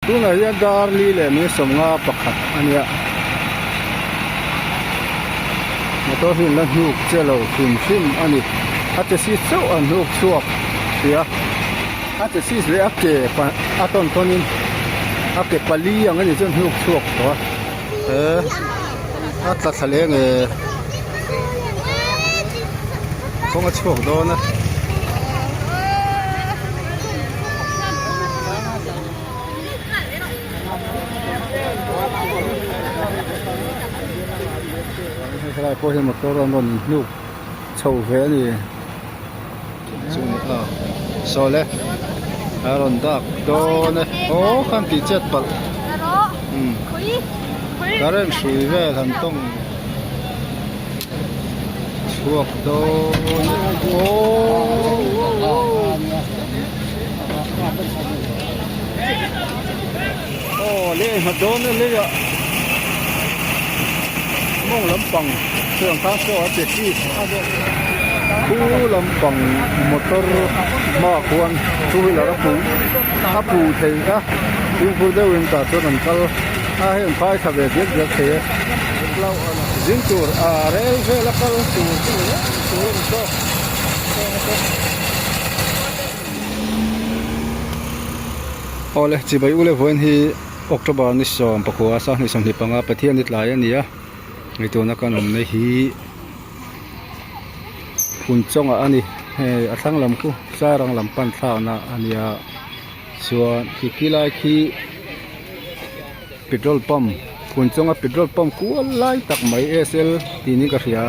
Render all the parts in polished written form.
Tunah hian dar li leh mi 51 a nia. Motor hi an la hnuk che lo hrim hrim a ni. A chassis chauh an hnuk chhuak sia. A chassis leh a ke a tawn tawn in a ke pali ang a ni chu an hnuk chhuak tawh a. He a tla thla leh nge kawng a chhuak dawn a. Helai pawh hi motor an rawn hnuk chho ve a ni chu a saw le a rawn dak dawn e aw khan tih chet palh umm current hrui vel han tawng chhuak dawn e aww. Aw lei nghat dawn e lei ah mawng lampang chuan khan saw a che chi khu lampang motor hmaah khuan two wheeler a pu a pu thei a fimkhur deuhin tah chuan an kal a hei an phai thla ve diak diak thei e zing tur a rel vel a kal tur chu ni reng tur a ni tawk. Awle chibai ule vawiin hi October ni 19 2025 Pathian ni tlai a ni a hei tuna kan awmna hi phun chawngah a ni hei a thlang lam khu Sairang lam pan thlakna a nia chuan khi khi lai khi petrol pump phun chawnga petrol pump kual lai tak mai SL tih niin ka hria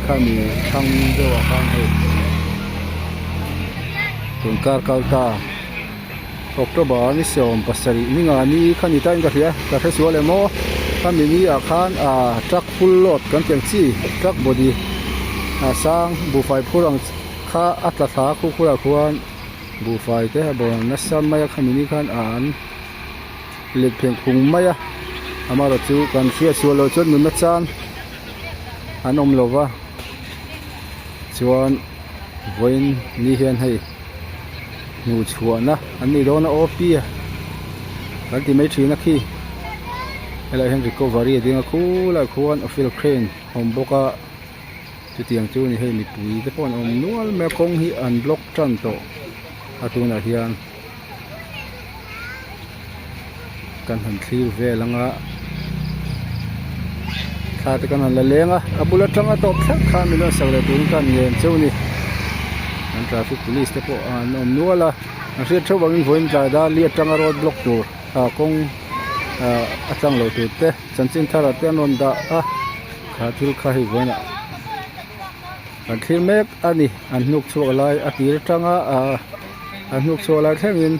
khami thlang deuh ah khan hei tun kar kal ta October ni 17 ni nga ni kha ni ta in ka hria ka hre sual em aw khami ni ah khan ah truck full load kan tih ang chi truck body a sang buhfai phur ang kha a tla thla a khu khurah khuan buhfai te a bawm nasa mai a khami ni khan an. Let pheng phung mai a amaherawh chu kan hriat sual loh chuan nunna chan an awm lo va chuan vawiin ni hian hei hmuh chhuahna an nih dawn a O P a kan ti mai thin a khi helaiah hian recovery a ding a khulaiah khuan office crane a awm bawk a chutiang chu ni hei mipui te pawh an awm nual mai a kawng hi an block tan tawh a tunah hian. Kan han thlir vel anga thla te kan han la leng a a bul atanga tawp thleng khan min rawn sak leh turin khan ngen cheu a ni an traffic police te pawh an awm nual a an hriat theuh vangin vawiin tlai dar li atanga road block tur ah kawng ah a tlang lo tur te chanchin thar ah te an rawn dah a kha thil kha hei vawiinah an thlir mek a ni an hnuk chhuak lai a tir atanga ah. An hnuk chhuak lai thlengin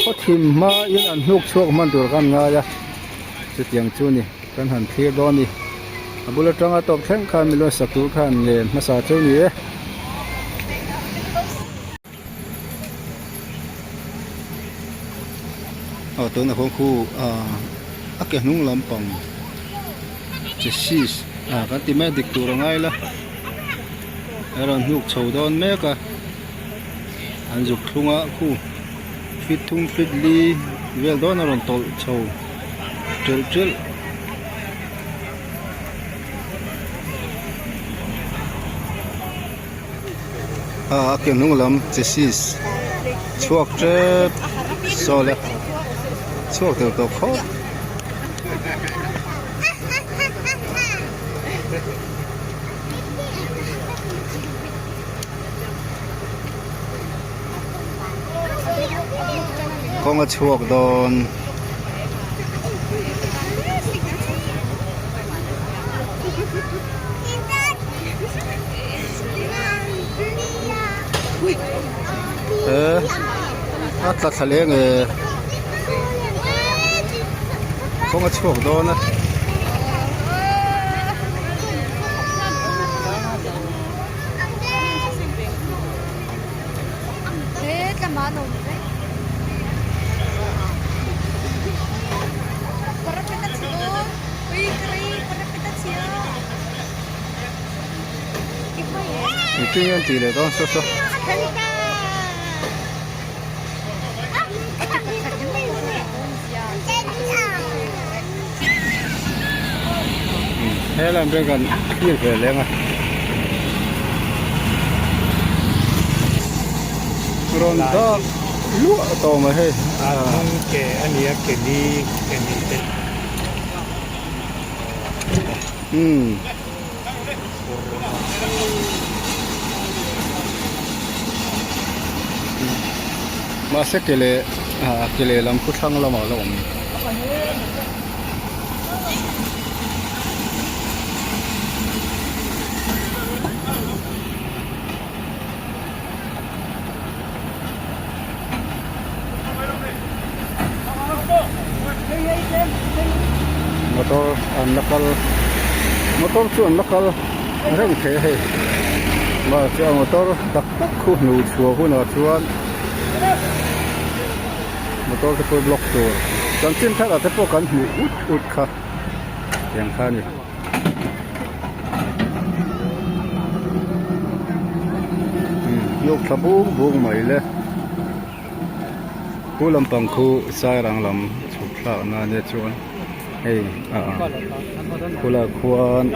khaw thim hmain an hnuk chhuak hman tur khan ngai a chutiang chu ni kan han thlir dawn a ni a bul atanga tawp thleng khan mi lawn sak tur khan len hmasa chu ni e. Aw tuna khuan khu ah a ke hnung lampang chassis ah kan ti mai a dik tur a ngai la a rawn hnuk chho dawn mek a. An zuk thlung a khu feet thum feet li vel dawn a rawn tawlh chho telh telh. A a ke hnung lam chassis chhuak tep saw le chhuak tel tawh khawp. Kawng a chhuak dawn. He a tla thla leh nge kawng a chhuak dawn a. Engtin nge an tih leh dawn saw saw. He lam vel kan thlir ve leng a. Rawn dak luah tawh mai hei. A hnung ke a nia ke li ke ni te. Umm. Mahse ke leh ah ke leh lam khu thlang lamah a la awm. Motor an la kal motor chu an la kal reng thei a hei mahse a motor tak tak khu hnu chhuah hunah chuan motor te pawh block tur chanchin thar ah te pawh kan hmuh ut ut kha tiang kha a ni. Hnuk thla bung bung mai le pu lampang khu sairang lam chhuk thlak na ania chuan hei ah khulai khuan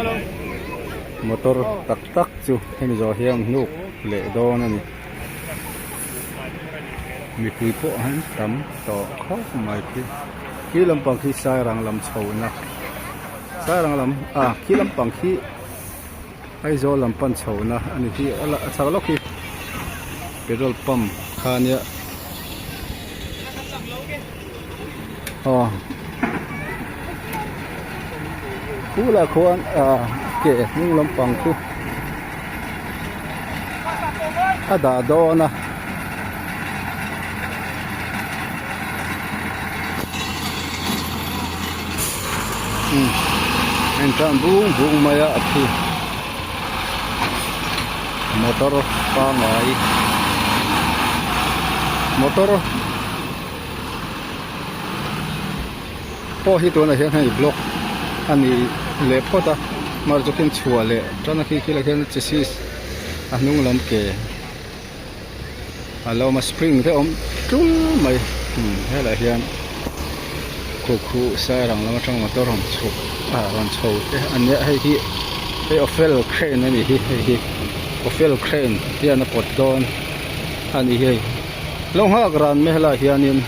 motor tak tak chu hemi zawh hian hnuk leh dawn a ni. Mipui pawh an tam tawh khawp mai khi khi lampang khi sairang lam chhohna sairang lam ah khi lampang khi Aizawl lam pan chhohna a ni khi a chhak lawk khi petrol pump kha a nia aw khulai khuan ah ke hnung lampang khu. A dah dawn a. Umm heng tan bung bung mai a a thi motor pangai motor pawh hi tunah hian hei block a ni leh phawt a mar chu khin chhuah leh tan a khi khilai khian chassis a hnung lam ke a lo awm a spring te awm tul mai umm helaiah hian khuh khuh sairang lam atang motor rawn chhuk ah rawn chho te a nia hei hi hei awfel crane a nih hi hei hi awfel crane hian a pawt dawn a ni hei lo nghak ran mai helaiah hianin.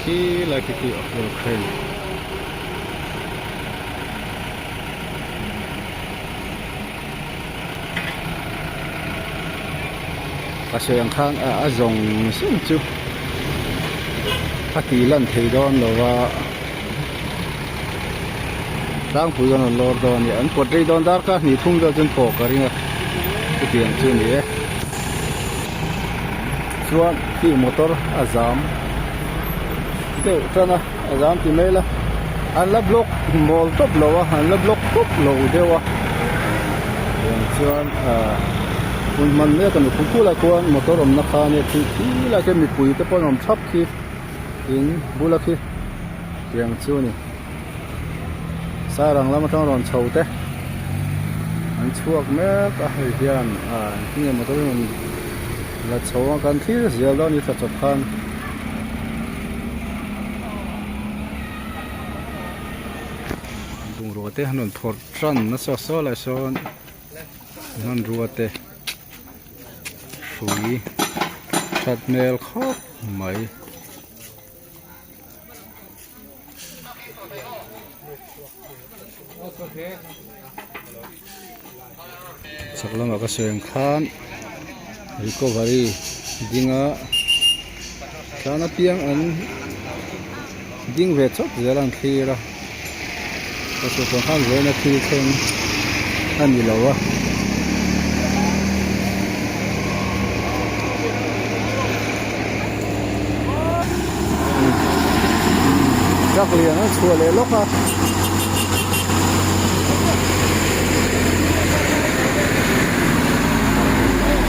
Khi lai khi khi a full crane. A sawi ang khan a zawng zawng chu a tih lan thei dawn lo va tlangpui an rawn lawr dawn a ni an pawt rei dawn darkar hnih thum vel chu an pawh ka ring a chutiang chu a ni e. Chuan khi motor a zam deuh tan a a zam ti mai la an la block mawl tawp lo a an la block tawp lo deuh a tiang chuan ahh hun hman mek a ni khu khulai khuan motor awmna kha ania khi khilai khian mipui te pawh an awm thap khi in bula khi tiang chu a ni. Sairang lam atang rawn chho te an chhuak mek a hei hian ah engtin nge motor in rawn la chho a kan thlir zel dawn a ni thla chawp khan. Bungrua te an rawn phawrh tan nasa saw lai sawn hmanrua te hrui that hmel khawp mai. Chhak lamah ka sawi ang khan recovery dinga tlan apiang an ding ve chawp zel a an thlir a ka sawi tawh khan vawiina thil thleng a ni lo a. Truck lian a chhuah leh lawk a.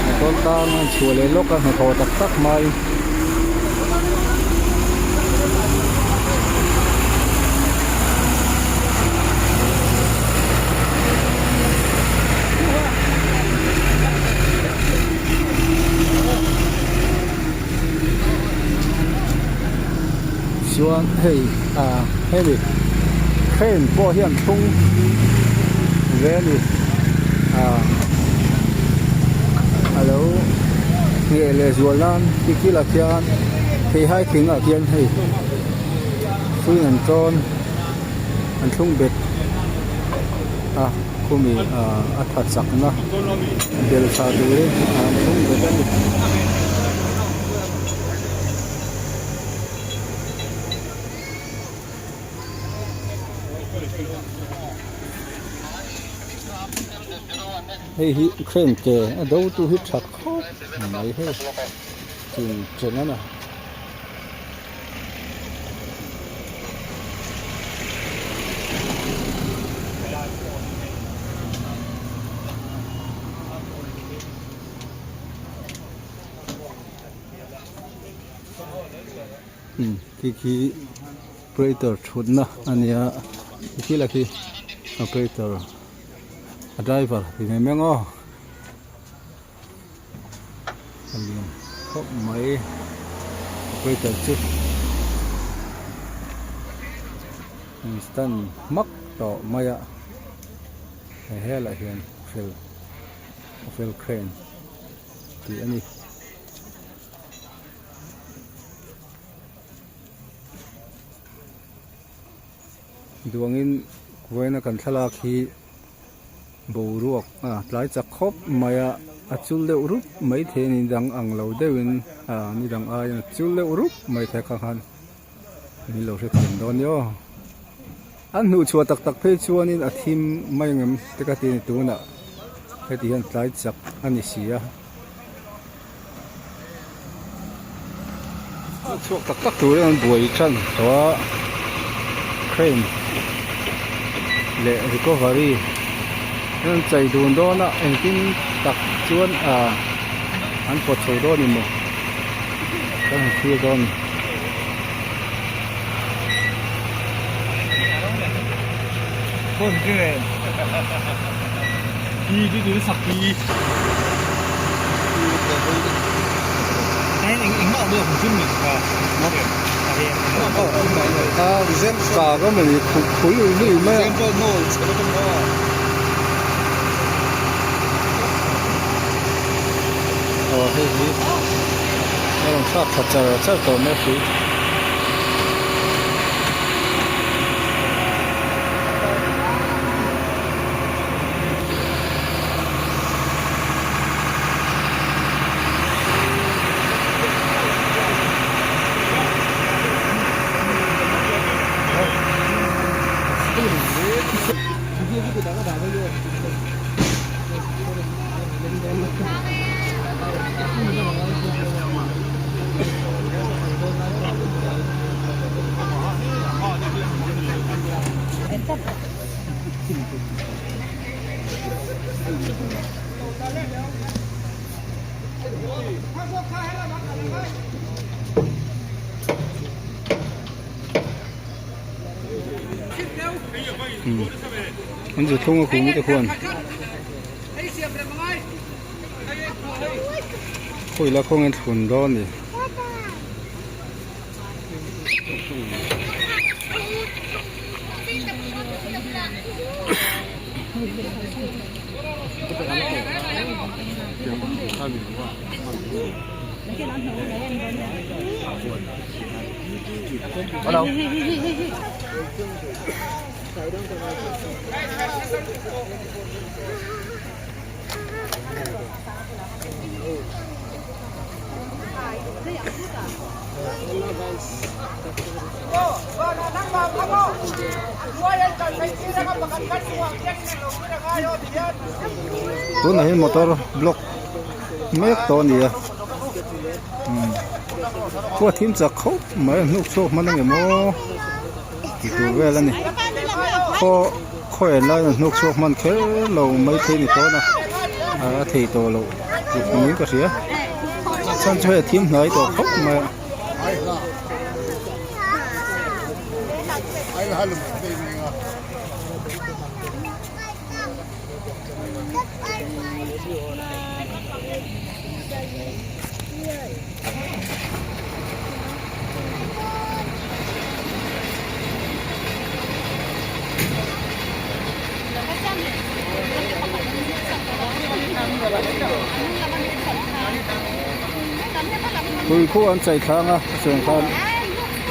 Motor tang a chhuah leh lawk a hnathawh tak tak mai. Chuan hei ah hemi Crane pawh hi an thlung ve a ni ah a lo ngheh leh zual nan ti kil ah khian theihai thing ah khian hei hrui an tawn an thlung bet a khumi ah a tha chak na bel tha turin an thlung bet a ni. Hei hi crane ke a do tu hi tha khawp mai hei chung chen a na. Khi khi operator thutna a nia khi la khi operator a driver ti mai mai ang aw a lian khawp mai operator chu stand hmak tawh mai a he helaiah hian fel crane tih a ni. Duangin vawiina kan thlalak hi boruak a tlai chak khawp mai a a chul deuh rup mai thei a ni dang ang lo deuhin ah ni dang aiin a chul deuh rup mai thei a kha khan min lo hrethiam dawn nia aw an hnuh chhuah tak tak phei chuanin a thim mai ang em te ka ti a ni tunah heti hian tlai chak a ni si a. Chhuak tak tak turin an buai tan tawh a crane leh recovery an chei dun dawn a engtin tak chuan ah an pawt chho dawn ni maw kan han thlir dawn a ni. Aw hei hi a rawn thlak thla char char tawh mai a hrui. An zu thlung a khum te khuan khawi la khawngin thlun dawn a ni. Tunah hian motor block mek tawh a ni a khua thim chak khawp mai a hnuk chhuak hman ang em aw tih tur vel a ni khaw khaw en laiin a hnuk chhuak hman kher lo maithei ni tawn a a thei tawh loh tluk niin ka hria chhan chu hei a thim hnai tawh khawp mai a. Tui khu an chai thlang a chuan khan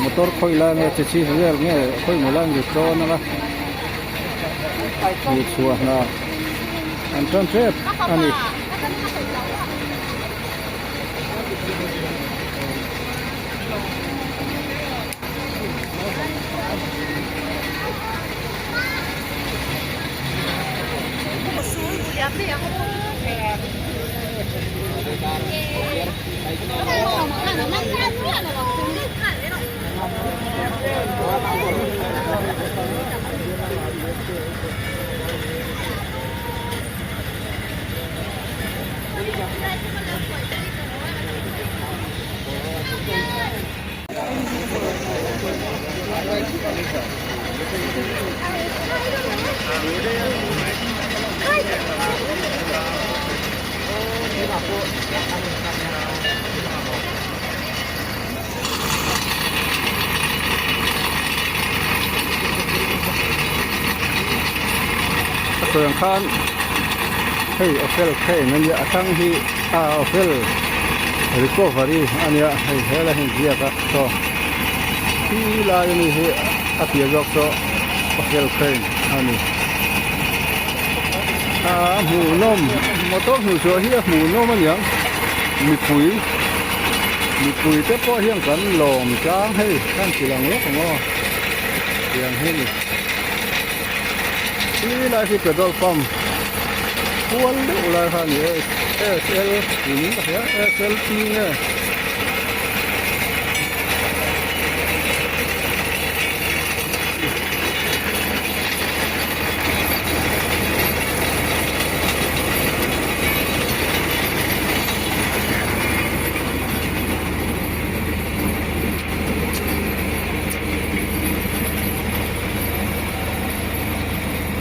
motor khawih lai nge chi chi vel nge khawi maw lai ri tlawn anga hmuh chhuah hna an tan tep a ni. A sawi ang khan hei ofel crane a nia a hrang hi a ofel recovery a nia hei helai hi ziak a saw khi lai a ni hi a piah zawk saw ofel crane a ni a hmuhnawm motor hmuh chhuah hi a hmuhnawm a niang mipui mipui te pawh hian kan lawm tlang hei kan ti lang lawk ang aw tiang hi a ni khi lai hi petrol pump kual deuh lai kha a ni a s l tih ka hria s l p nge.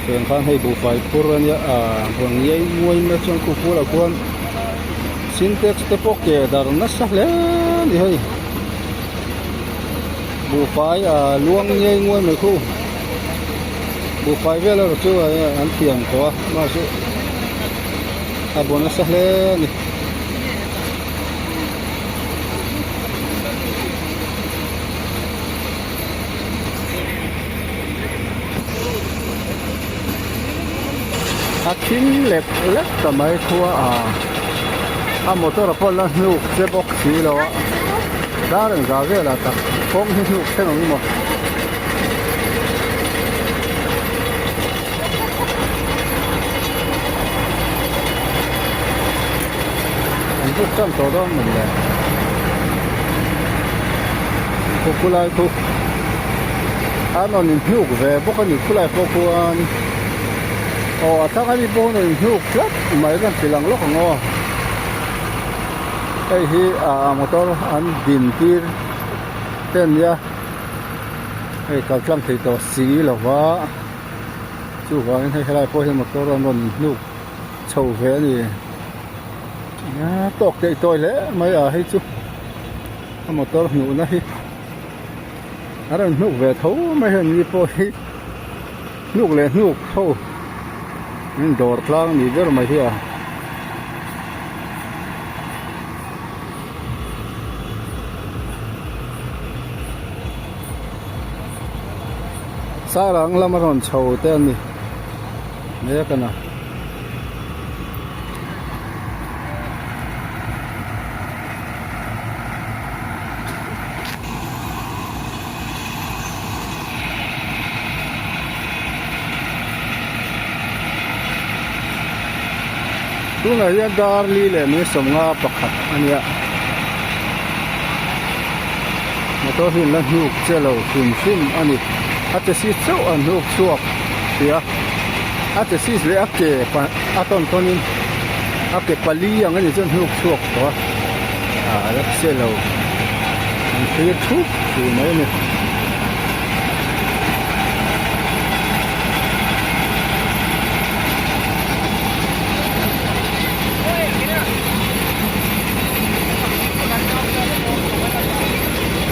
Tiang khan hei buhfai phur a nia ah buang ngei nguai mai chuan khu bulah khuan sintex te pawh ke dar nasa hle a ni hei buhfai ah luang ngei nguai mai khu buhfai vel erawh chu an thiam tawh a mahse a bu nasa hle a ni. A thim lek lek ta mai khua a a motor pawh la hnuk che bawk si lo a dar engzah velah tak kawng hi hnuk thleng ang emaw. An buk tan tawh dawn maw le khu khulai khu an rawn inhnuk ve bawk a ni khulai pawh khuan aw a thlang ami pawh an rawn inhnuk tlat mai kan ti lang lawk ang aw hei hi ah motor an din tir te an nia hei kal tlang thei tawh si lo va chuvangin hei helai pawh hian motor an rawn inhnuk chho ve a ni tawk teh tawi hle mai a hei chu a motor hnuhna hi a rawn hnuk ve tho mai heng ni pawh hi hnuk leh hnuk ho in dawr tlang ni ber mai hi a. Sarang lama rawn chho te a ni mek a na. Tunah hian dar li leh mai sawmnga pakhat a nia motor hi an la hnuk che lo hrim hrim a ni a che si chauh an hnuk chhuak tia a che si leh a ke a tawn tawn in a ke pali ang a ni chuan hnuk chhuak tawh a ah la che lo an thlir thup thei mai a ni.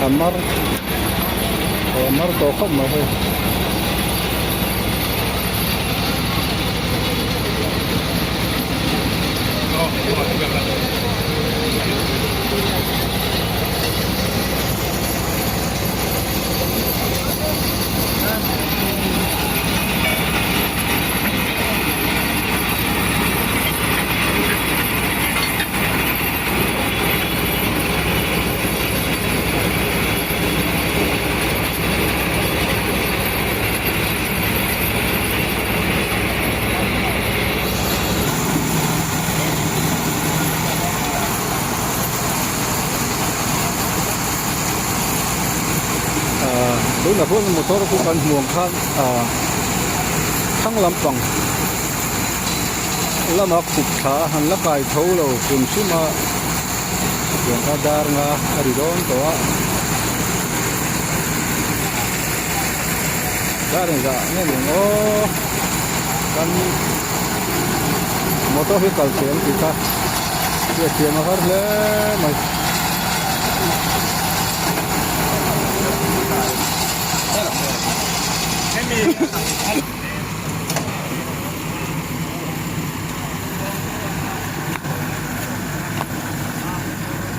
A mar a mar tawh khawp mai hei. Tunah khuan motor khu kan hmuh ang khan ah thlang lampang lama khup thla a han la kai tho lo hrim hrim a tiang kha dar nga a ri dawn tawh a dar engzah nge ni ang aw kan motor hi kal thei ang tih kha hriatthiam a har hle mai.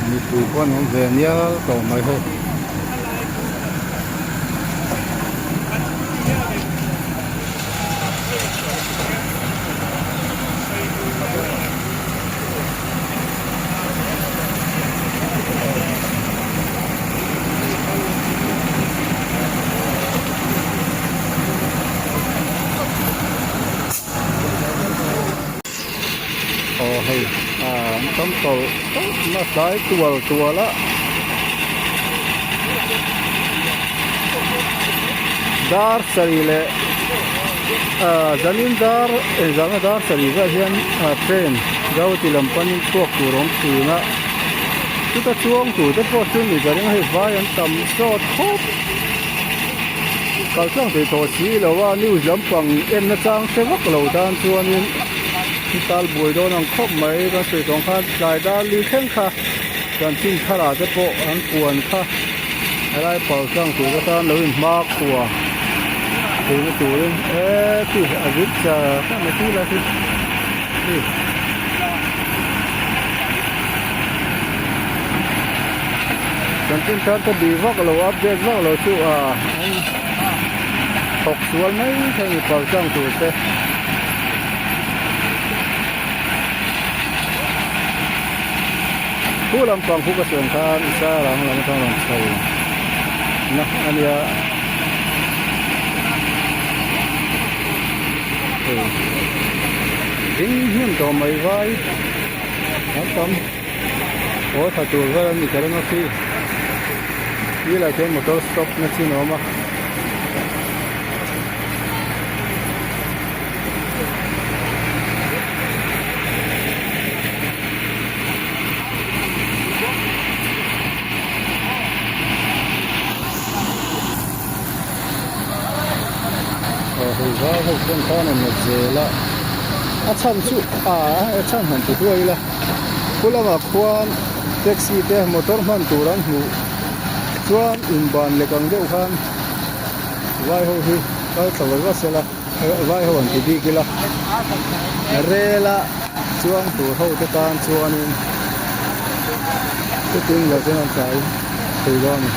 Mipui pawh an awm ve nial tawh mai hei. Aw hei ah an tam tawlh tawlh na tlai tual tual a dar sarih leh ah zanin dar engzahna dar sarih velah hian ah train Gauhati lam panin chhuak tur a awm thin a chuta chuang tur te pawh chu ni ka ring a hei vai an tam sawt khawp kal tlang thei tawh si lo a news lampang en na chang hre vak lo tan chuanin tal buai dawn ang khawp mai kan sawi tawng khan tlai dar li thleng kha chanchin thar ah te pawh an puan kha helai pal tlang tur atan lo in hma khua theihna turin eee khi a zit char char mai khi lai khi. Chanchin thar te bih vak lo update vak lo chu a an thawk sual mai thei ni pal tlang tur te. Khu lampang khu ka sawn khan sarang lam atang rawn chho na a nia. Ding hnem tawh mai vai an tam haw tha tur vel an ni ka ring a khi ti lai khian motor stop na chin a awm a. Aw hei vai ho chuan khan an la zel a a chhan chu ah a chhan han ti hluai ila khu lamah khuan taxi te motor hman tur an hmuh chuan inban lek ang deuh khan vai ho hi kal thla va va sela vai ho an ti bik ila rel a chuang tur ho te tan chuanin chutin lo chuan an tlai thei dawn a ni.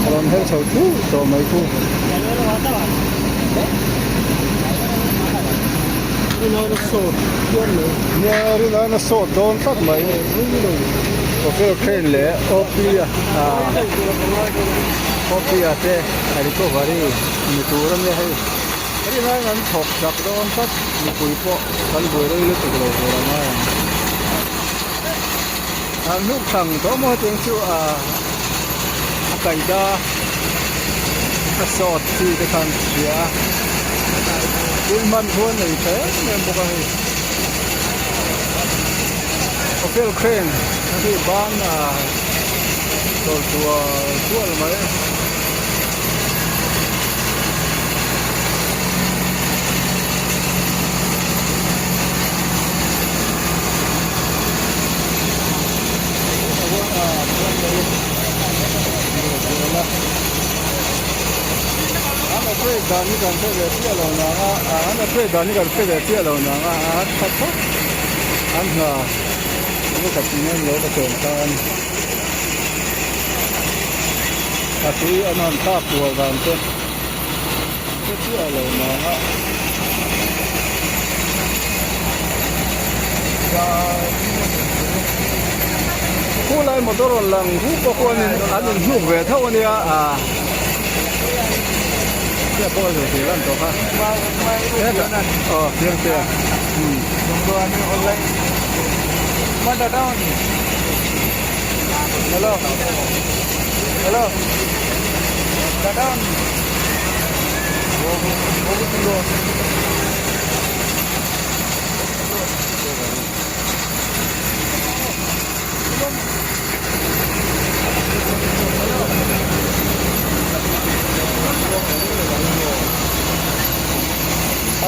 A rawn her chho thur tawh mai khu. Nia rinaiin a sawt dawn tlat mai. Hotel crane leh OP a OP a te a recovery ni tur a nia hei. Rinaiin an thawk chak dawn tlat mipui pawh kan buai rei lutuk lo tur a ngai ang. An hnuk thlang tawh maw hetiang chu a kaida a sawt chi te khan hria a thil hman thu a nei tha em em bawk a hei hotel crane a hi ban a tawlh tual tual mai. operate dan hi kan hre ve chiah lo nang a an operate dan hi kan hre ve chiah lo nang a a tha khawp an hna enge ka tih em lo ka chuan khan a tui an han thlak kual dan te hre chiah lo nang a. Khulai motor rawn lang rup pawh khuan in an inhnuk ve tho a nia a hriat pawh a zir thei lan tawh kha hetah aw chiang te a umm hello hello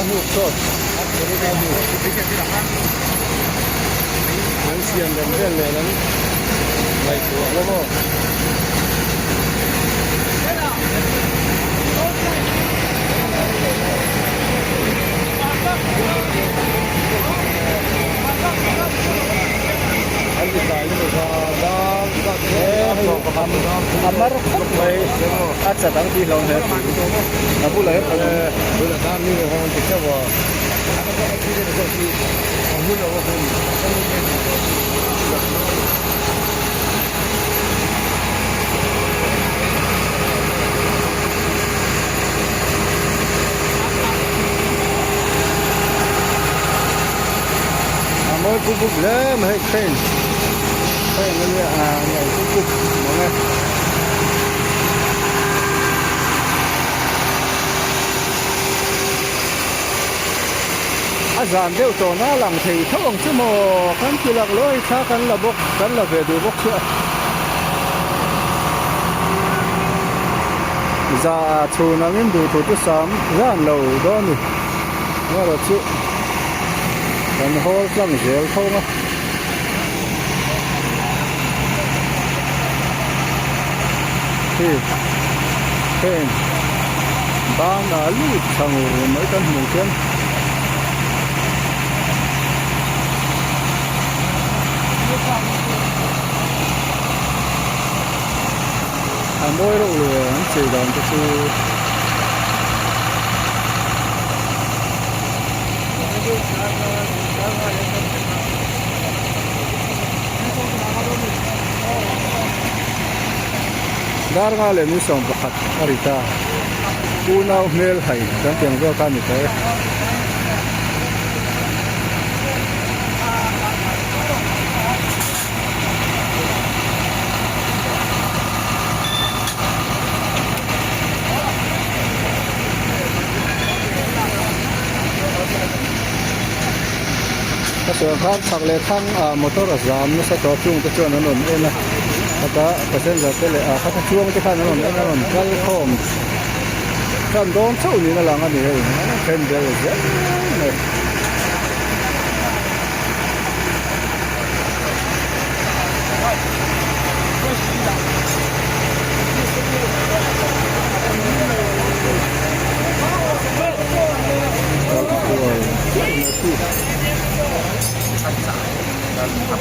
A hnuk sawt an siam rem vel nen an ngaihtuah hlawm aw. A mar khawp mai a chat ang tih hlauh hle a bulah hian A mawi pup pup hle mai hei crane crane a nia a lian pup pup mang e. A zan deuh tawh na lang thei tho ang chu maw kan ti lak lawi thla kan la bawk kan la ve duh bawk chu a za chhun angin duh thu chu sam zan lo dawn ni erawh chu kan hawl tlang zel tho ang a. Khi heng banah lut tha ngur mai kan hmuh khian a mawi reuh lo e an chei dan te chu. Dar nga leh ni 11 a ri ta unau hmel hai kan tih ang vel kha a ni tawh e. Ka sawrkar chhak leh thlang ah motor a zam nasa tawh a chung te chuan an rawn en a khata passenger te leh ah khata chuang te khan an rawn en a rawn kal khawm tan dawn chauh niin a lang a ni hei a then bel zel mai.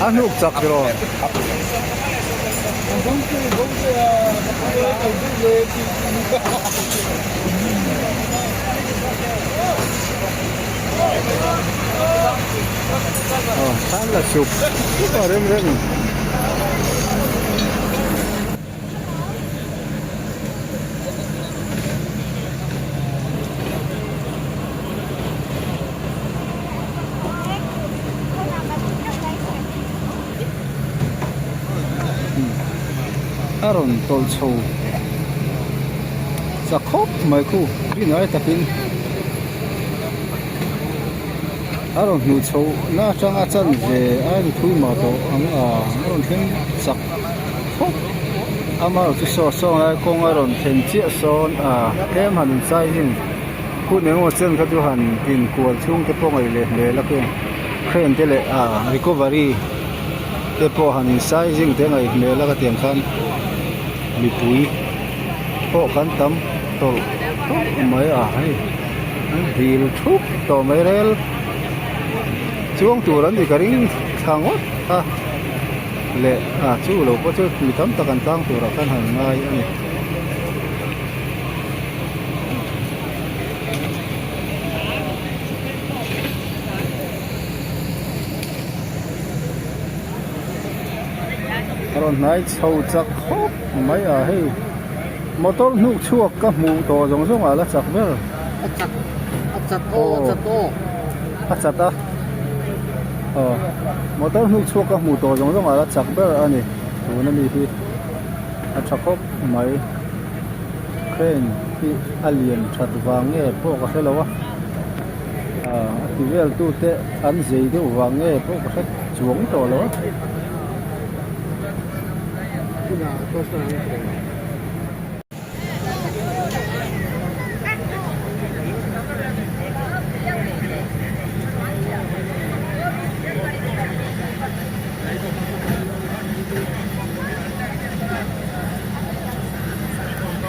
A hnuk chak rawh. Aw khan la suk suk a rem rem. A rawn tawlh chho chak khawp mai khu rinai takin a rawn hmuh chho na atanga chan ve a ni thui mah tawh ang a a rawn thleng chak khawp amaherawh chu saw saw lai kawng a rawn thlen chiah sawn a tlem han inchai hin hun engemaw chen kha chu han din kual chhung te pawh ngaih leh hmel a keng crane te leh ah recovery te pawh han in sizing te ngaih hmel a ka tiang khan mipui pawh kan tam tawlh. khawp mai a hei an dil thup tawh mai rel chuang tur an nih ka ring thla ngawt a leh a chu lo pawh chu mi tam tak an tlang turah khan han ngai a ni. A rawn hnai chho chak khawp mai a hei motor hnuk chhuak ka hmuh tawh zawng zawng ah la chak ber a chak a chat aw a chat aw a chat a aw motor hnuk chhuak ka hmuh tawh zawng zawng ah la chak ber a ni tuna mi hi a tha khawp mai crane hi a lian that vang nge pawh ka hrelo a. Ah a ti vel tu te an zei deuh vang nge pawh ka hre chuang tawh lo a.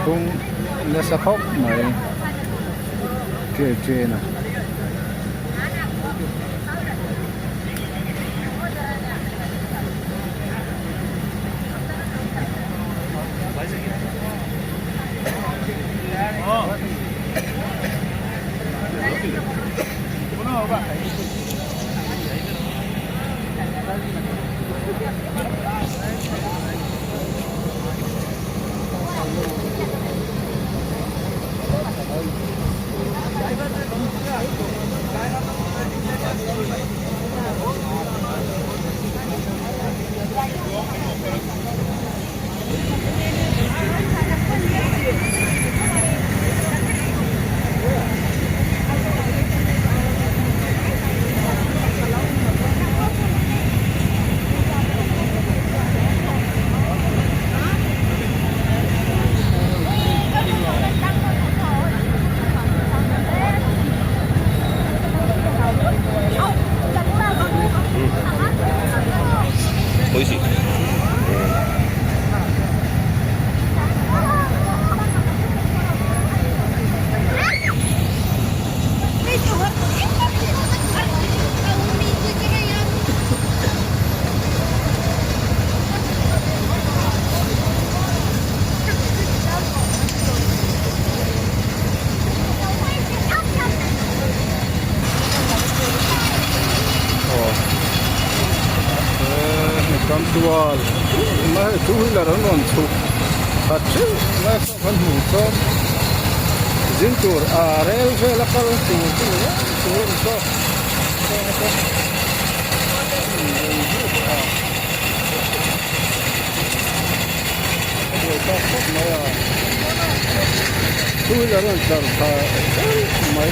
Kawng nasa khawp mai. Che che na. Two wheeler an rawn chhuk khat theuh lai pawh kan hmuh chuan zin tur a rel vel a kal tur chu ni mai tur a ni tawk. A buai tawk khawp mai a two wheeler an tlar tha reng mai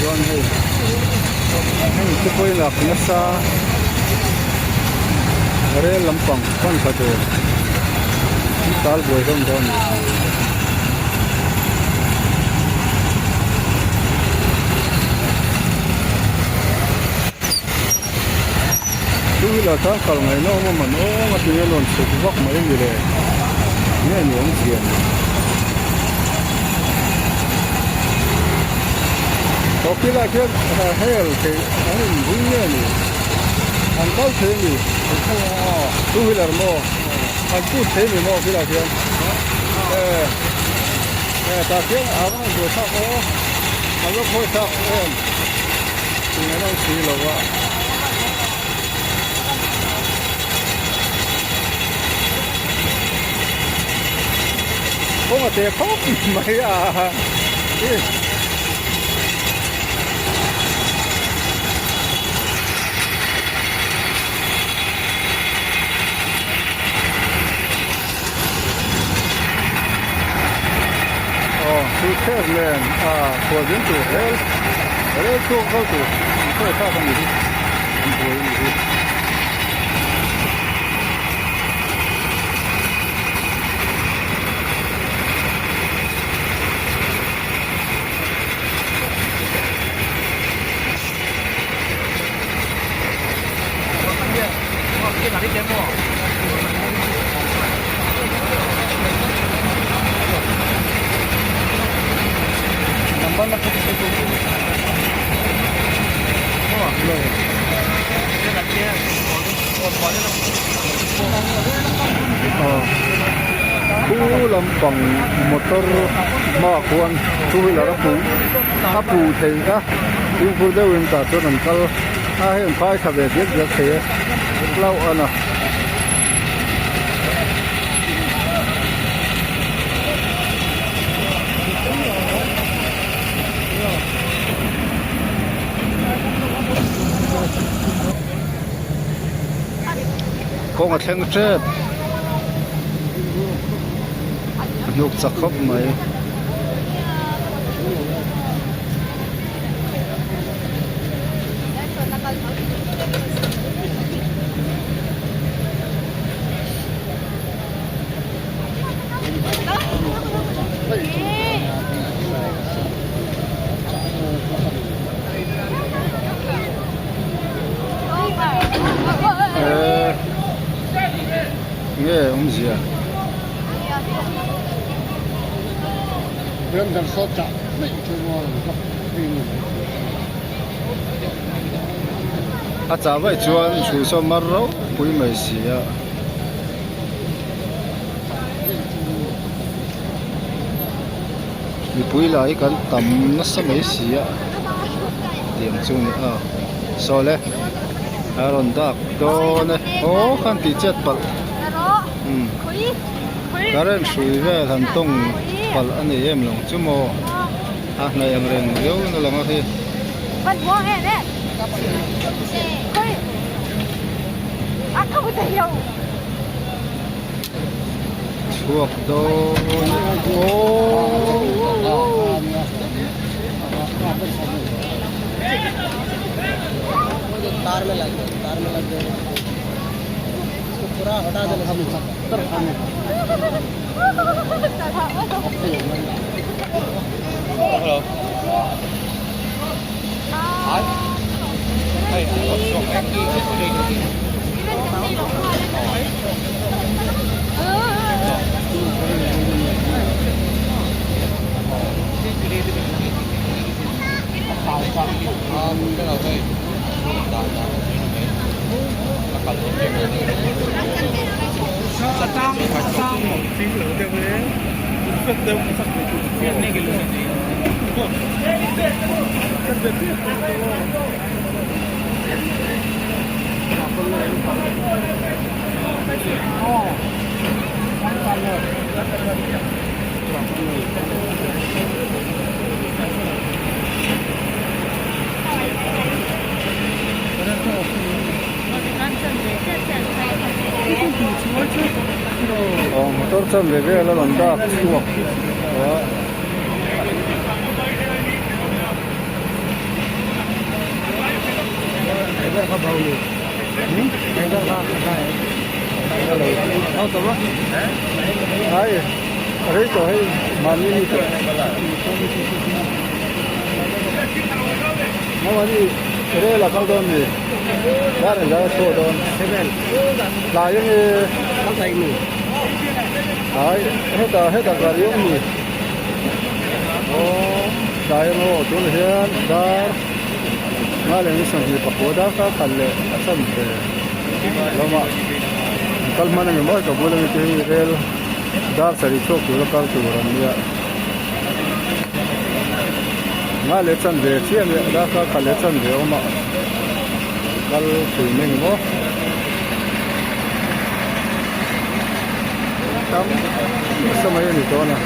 chuan hei heng te pawhin a nasa rel lampang pan thla tur an tal buai hlawm dawn a ni. Two wheeler tan kal ngaihna awm a man awng a tinge lawn chhuk vak mai a ni le nge ni awm zia ni. Tawh khi lai khian hel theih an inring nge ni an kal thei a ni two wheeler maw an put thei a ni maw khi lai khian eh eh tah khian a va han buai thlak aw an va khawi thlak em tinge an awm si lo a. Kawng a te khawp mai a aw chu thek nen a khual ding tur rel rel chhuak kal tur an khawi thlak a ni hi an buai a ni hi. Khu lampang motor hmaah khuan two wheeler a phu a phu thei a fimkhur deuhin tah chuan an kal a hei an phai thla ve diak diak thei a hlauh a na. Kawng a thleng tep a hnuk chak khawp mai. Nge awmzia a chah vaih chuan hrui saw mar ropui mai si a. Mipui lah hi kan tam nasa mai si a tiang chu a ni a saw le a rawn dak dawn e aw khan tih chet palh umm current hrui vel han tawng palh a ni em lo chu maw a hnaih ang reng viau na lang a khi. Chhuak dawn aw. Aw motor chuan ve vel a rawn dak chhuak a. Ai rei tawh hei mahni ni tawh mahni rel a kal dawn ni dar engzah a chhuah dawn tlai ange ai hetah hetah gari awm ni aw tlai ang aw tunah hian dar nga leh ni 24 darkar khat leh a chhan ve lamah an kal hman a ni maw ka bula mite hi rel dar sarih chhuak tura kal tur an nia nga leh chan ve chiah a nia darkar khat leh chan ve awm a kal thui mai a ni maw. Tam nasa mai a ni dawn a.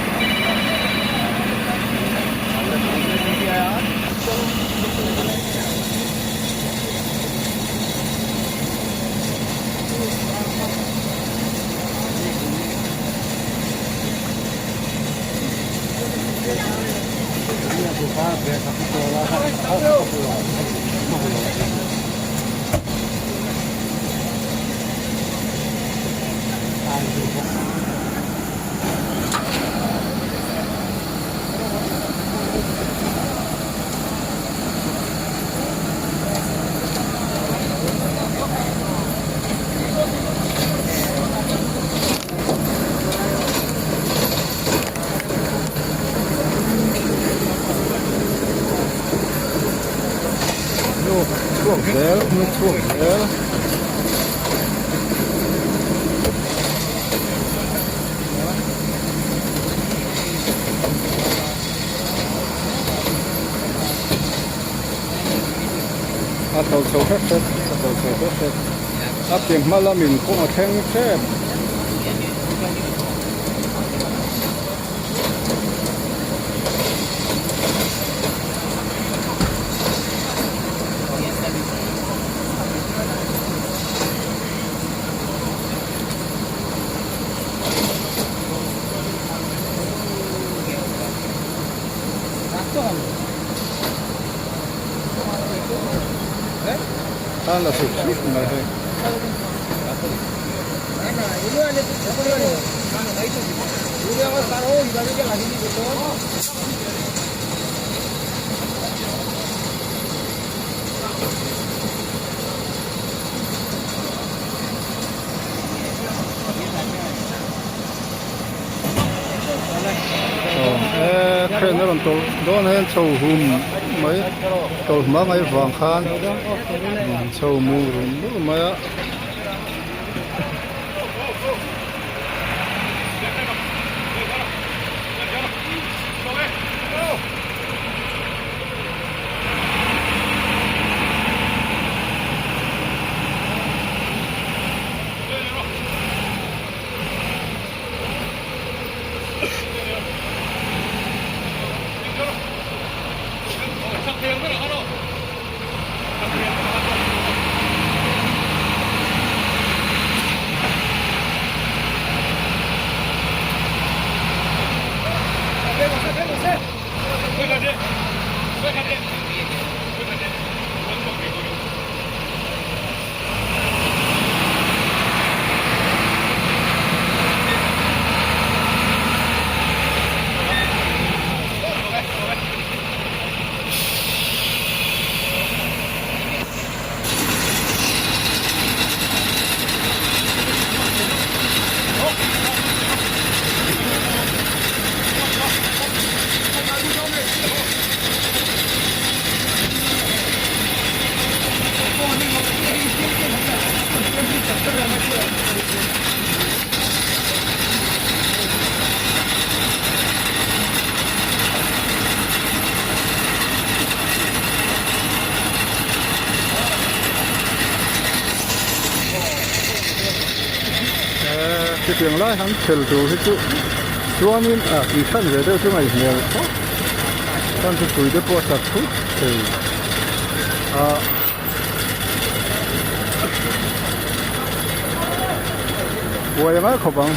chhuak zel an la chhuak zel. A tho chho hret hret a tho chho hret hret a ke hma lamin kawng a thleng tep. Tan la suk suk mai hei. Aw crane a rawn tawlh dawn hian chho hum mai tawlh hma mai vang khan chho mu rum rum mai a. Chutiang lai han khel tur hi chu chuanin ah tih hran ve deuh chu ngaihhmel khawp chuan chu tui te pawh a chat thut thei a. Buai a ngai khawp ang.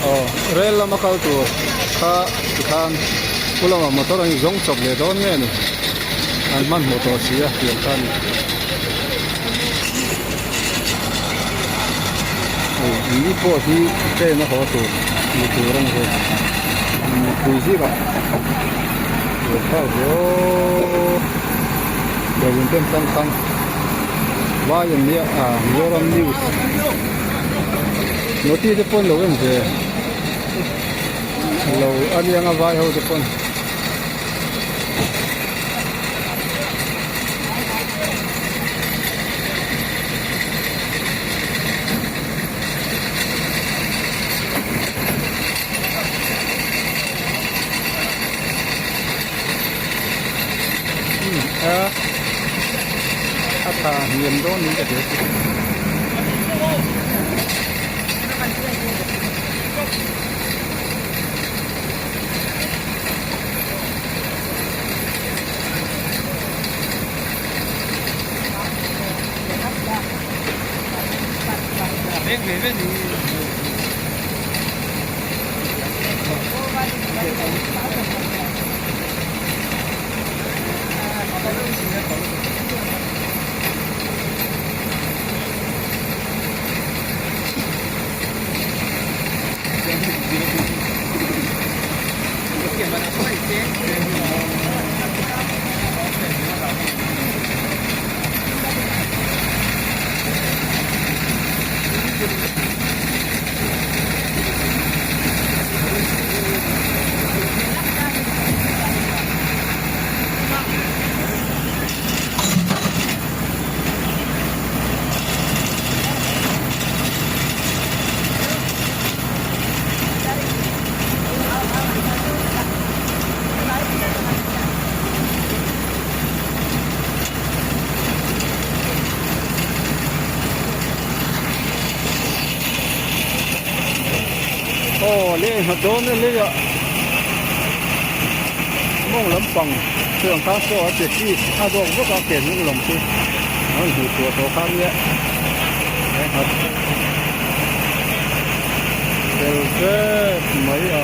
Aw rel lama kal tur kha tikhan pu lamah motor an inzawng chawp leh dawn nge ni an hmanhmawh tawh si a tiang kha a ni hei ni pawh hi train a haw tur ni tur a ni hei mipui zingah buaithlak ve aw dawrun ten tang khan. Vai an nia ah Mizoram news noti te pawn lo en ve lo a niang a vai ho te pawn. A tha hniam dawn niin ka hria chu. Aw lei nghat dawn e lei ah mawng lampang chuan kha saw a che chi a zawk vek a ke hnung lam chu a rawn hmuh chhuah tawh kha nia he nghat fel vek mai a.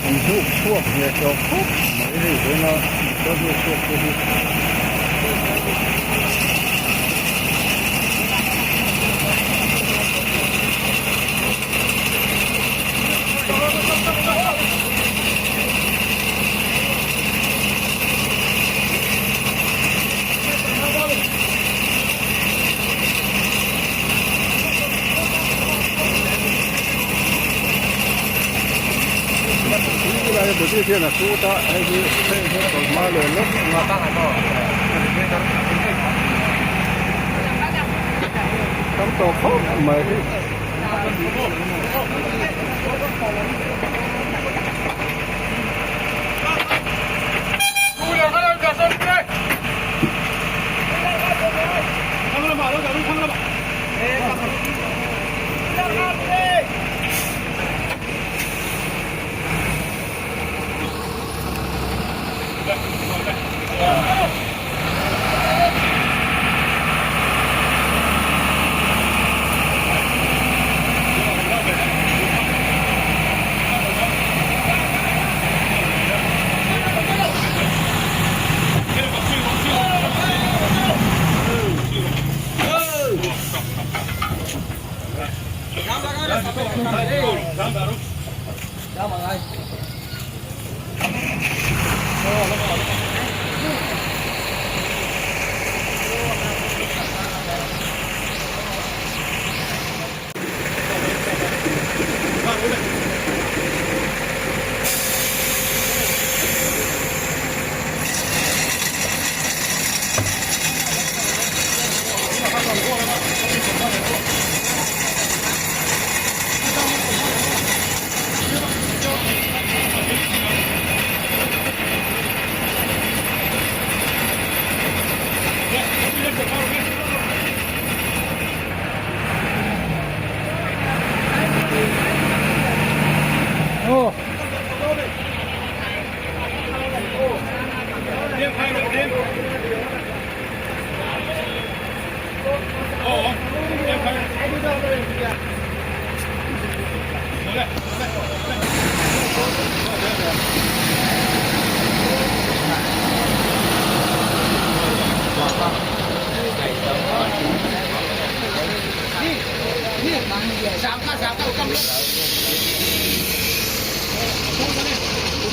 An hnuk chhuak ve tawh khawp mai hei tuna motor hnuk chhuak te hi. Lai body hian a sut a hei hi hei hi tawlhma leh lawk ang a tam tawh khawp mai hi.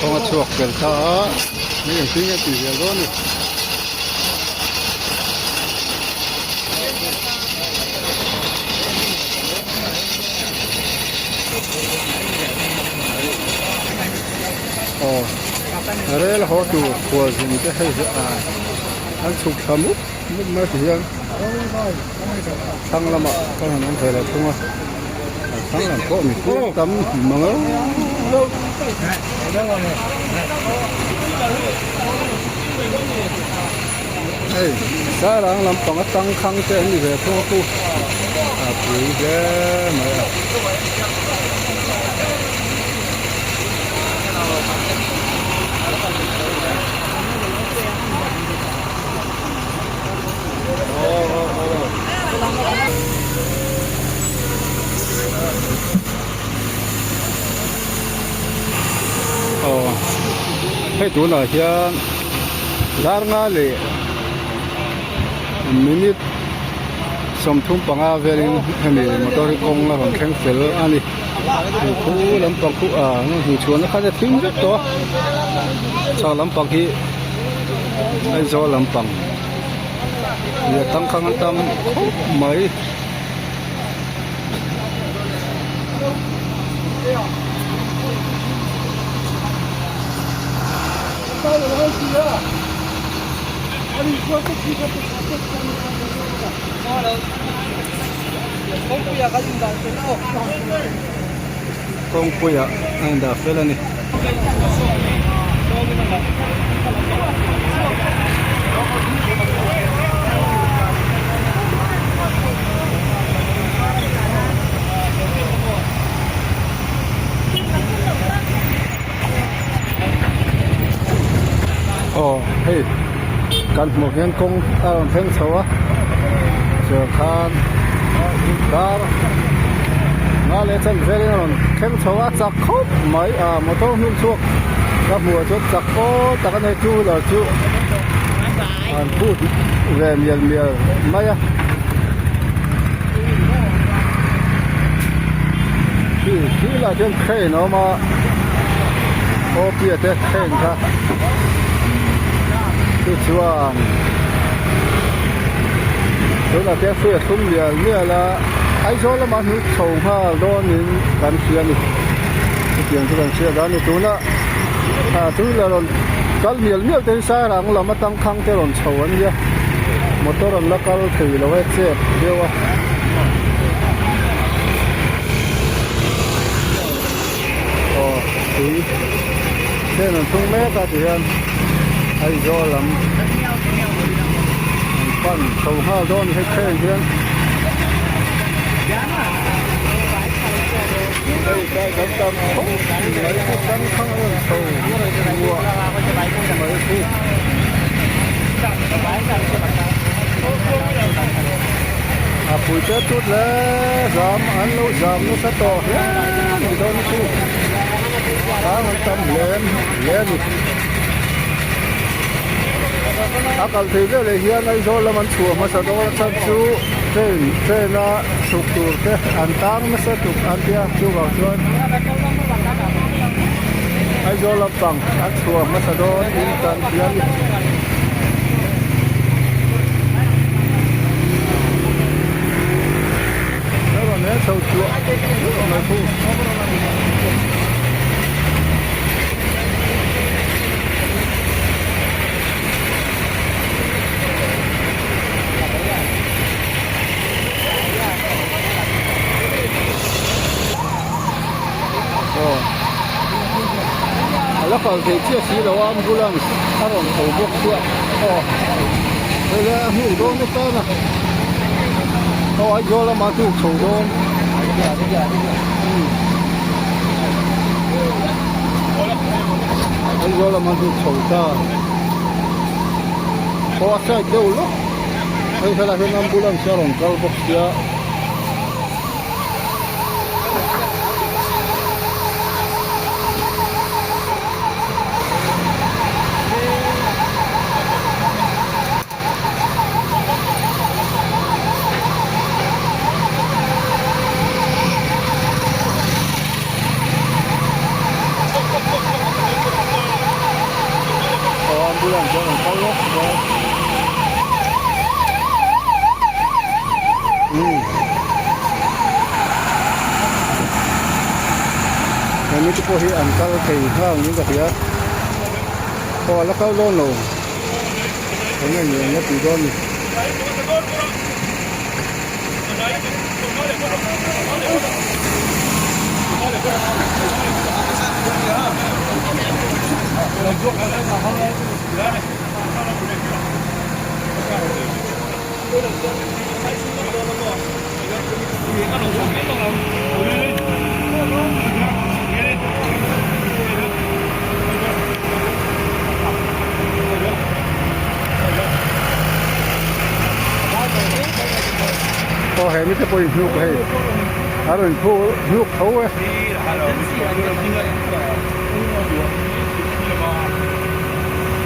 Kawng a chhuak fel ta a mi engtin nge tih zel dawn a ni. Aw rel haw tur khualzin te hei hi a an chhuk thla mup mup mai ti hian thlang lamah kan han awm thei lo thung a thlang lam pawh mipui an tam mang lo. Hei sairang lampang a tangkhang te an ni ve thung a khu a pui hle mai a. Aw hei tunah hian dar nga leh minute 35 velin hemi motor hi kawng a rawn thleng fel a ni. Khu lampang khu ah hnuchhuanna khan a thim vek tawh a chhak lampang hi Aizawl lampang ih a tangkhang an tam khawp mai. Kawngpuiah a indah fel a ni. Aw hei kan hmuh hian kawng a rawn thleng chho a chuan khan dar nga leh chan velin a rawn thleng chho a chak khawp mai a motor hnung chhuak ka hmuh ah chuan chak aw tak a nei two wheeler chu an phut ve mial mial mai a khi khi lah chuan crane a awm a te crane kha chu chuan tunah khian hrui a thlum mial mial a Aizawl lamah hnuk chho nghal dawnin kan hria a ni chutiang chu kan hriat a ni tuna ah two wheeler rawn kal mial mial te hi sairang lam atang khang te rawn chho an nia motor an la kal thei lo e chep deuh a. Aw tui chen an thlung mek a tihian Aizawl lam an pan chho nghal dawn hei train hian hei tlai kan tam khawp mai chu tangkhang a rawn chho muah mai chu. A pui te tut le zam an lo zam nasa tawh hle a ni dawn chu tang an tam hle hle a ni a kal thei vel ah hian Aizawl lam an chhuah hmasa dawn a chhan chu train train a chhuk tur te an tang nasa tuk an tia chuvang chuan Aizawl lampang an chhuah hmasa dawn in kan hria a ni. Aw a la kal thei chiah si lo a ambulance a rawn tho bawk chiah aw hei lai a hnuk dawn na tan a aw Aizawl lama a hnuk chho dawn Aizawl lama a hnuk chho ta aw a side deuh lawk hei helaiah hian ambulance a rawn kal bawk sia. Aw ambulance a rawn kal lawk bawk. He mite pawh hi an kal thei nghal niin ka hria aw a la kal dawn lo eng nge ni ang la tih dawn ni. Aw he mite pawhin hnuk hei a rawn phu hnuk tho e.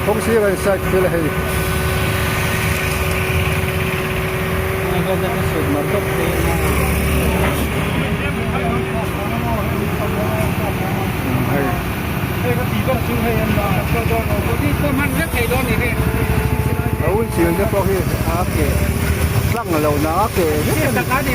Kawng sir a inside thil a hei. A windshield te pawh hi a ke tlang lo na a ke vek a ni.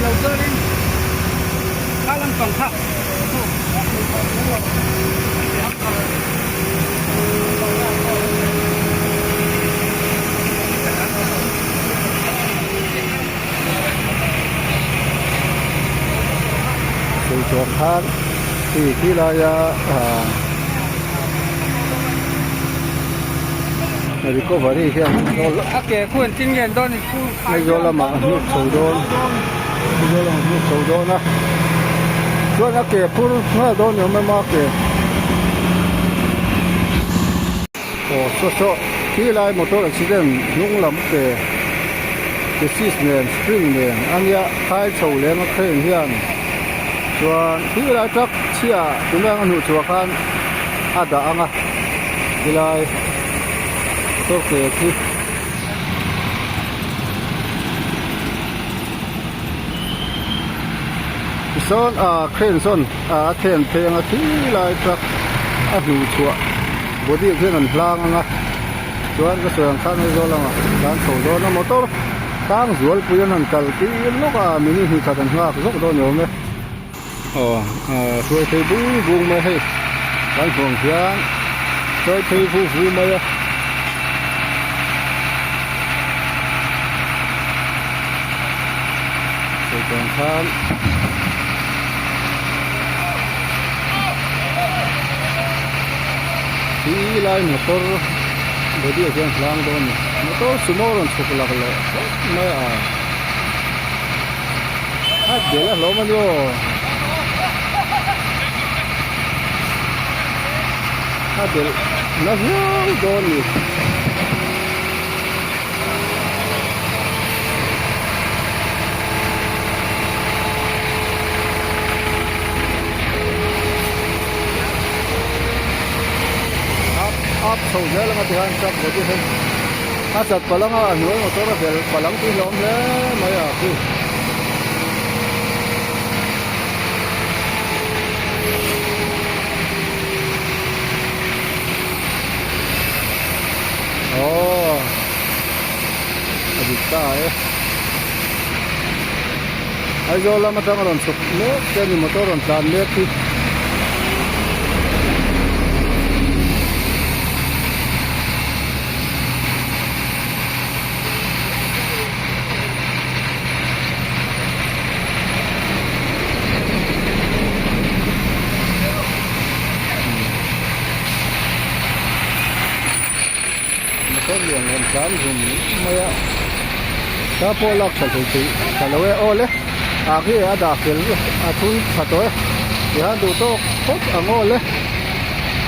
Tui chuan khan hei khi laia ah recovery hian Aizawl lamah a hnuk chho dawn Aizawl lamah a hnuk chho dawn a chuan a ke phur nghal dawn ni awm em a ke aw saw saw khi lai motor accident hnung lam ke chassis nen spring nen a nia khai chho lem a crane hian chuan khi lai truck chhia tunah a hnuh chhuah khan a dah ang a khilai motor ke khi. Tisawn ah crane sawn ah a thlen pheng a thi lai truck a hnuh chhuah body ah khian an hlang ang a chuan ka sawi ang khan Aizawl lamah tlan chho dawn a motor tang zualpui an han kal tir lawk a minute hnih khat an nghak zawk dawn ni awm e aw ah hruai phei bung bung mai hei kan hmuh ang hian hruai phei vu vu mai a. Sawi khan khi lai motor body ah khian hlang dawn a ni motor sumo rawn chhuk lak leh hlek mai a a bel a hlawm a ni aw a belh na viau dawn a ni. Up chho zel anga tihian truck body hian a chat palh anga a hnuai motor a bel palh ang tih hlawm hle mai a khi. Aww a dik ta e Aizawl lam atang a rawn chhuk mek te a ni motor rawn tlan mek hi. Motor lian rawn tlan zum mai a ta pawh lak tha thei thei tha lo e aw le ah khi a dah fel a thun tha tawh e tihian duh tawk phawt ang aw le.